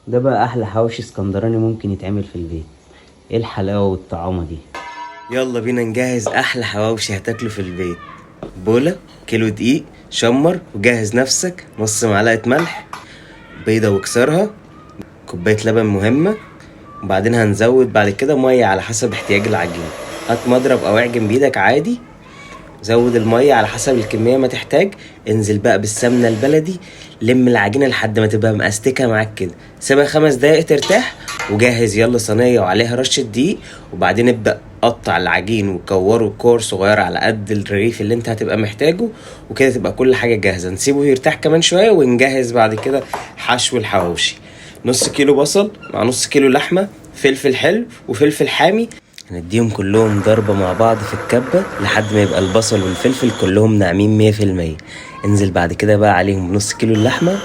ده بقى احلى حواوشي اسكندراني ممكن يتعمل في البيت. ايه الحلاوة والطعامه دي! يلا بينا نجهز احلى حواوشي هتاكله في البيت. بوله، كيلو دقيق، شمر وجهز نفسك، نص معلقه ملح، بيضة واكسرها، كوباية لبن مهمه، وبعدين هنزود بعد كده مية على حسب احتياج العجين. هات مضرب او اعجن بايدك عادي، زود المية على حسب الكمية ما تحتاج. انزل بقى بالسمنة البلدي، لم العجينة لحد ما تبقى مأستكة معاك كده، سيبها 5 دقايق ترتاح، وجهز يلا صينية وعليها رشة دقيق، وبعدين ابدأ قطع العجين وكوره كور صغيرة على قد الرغيف اللي انت هتبقى محتاجه، وكده تبقى كل حاجة جاهزة. نسيبه يرتاح كمان شوية ونجهز بعد كده حشو الحواوشي. نص كيلو بصل مع نص كيلو لحمة، فلفل حلو وفلفل حامي، هنديهم كلهم ضربة مع بعض في الكبة لحد ما يبقى البصل والفلفل كلهم ناعمين 100%. انزل بعد كده بقى عليهم بنص كيلو اللحمة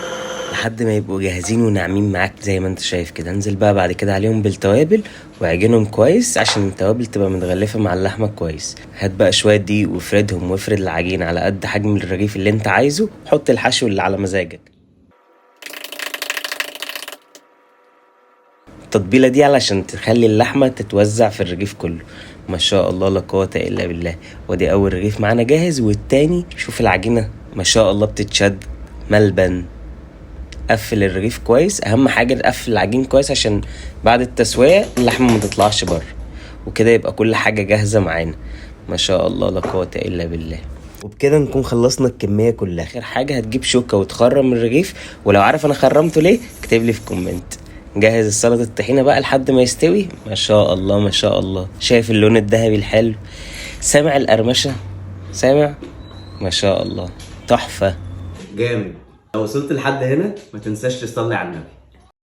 لحد ما يبقوا جاهزين وناعمين معاك زي ما انت شايف كده. انزل بقى بعد كده عليهم بالتوابل واعجنهم كويس عشان التوابل تبقى متغلفة مع اللحمة كويس. هات بقى شوية دقيق وافردهم، وافرد العجين على قد حجم الرغيف اللي انت عايزه، حط الحشو اللي على مزاجك. التطبيلة دي علشان تخلي اللحمة تتوزع في الرغيف كله. ما شاء الله لا قوة إلا بالله. ودي أول رغيف معانا جاهز، والتاني شوف العجينة ما شاء الله بتتشد ملبن. قفل الرغيف كويس، أهم حاجة تقفل العجين كويس عشان بعد التسوية اللحمة ما تطلعش بره، وكده يبقى كل حاجة جاهزة معانا. ما شاء الله لا قوة إلا بالله. وبكده نكون خلصنا الكمية كلها. آخر حاجة هتجيب شوكة وتخرم الرغيف، ولو عارف أنا خرمته ليه اكتب لي في comment. جهز السلطة الطحينة بقى لحد ما يستوي. ما شاء الله ما شاء الله، شايف اللون الذهبي الحلو؟ سامع القرمشة؟ سامع؟ ما شاء الله تحفة. جامد. لو وصلت لحد هنا ما تنساش تصلي على النبي.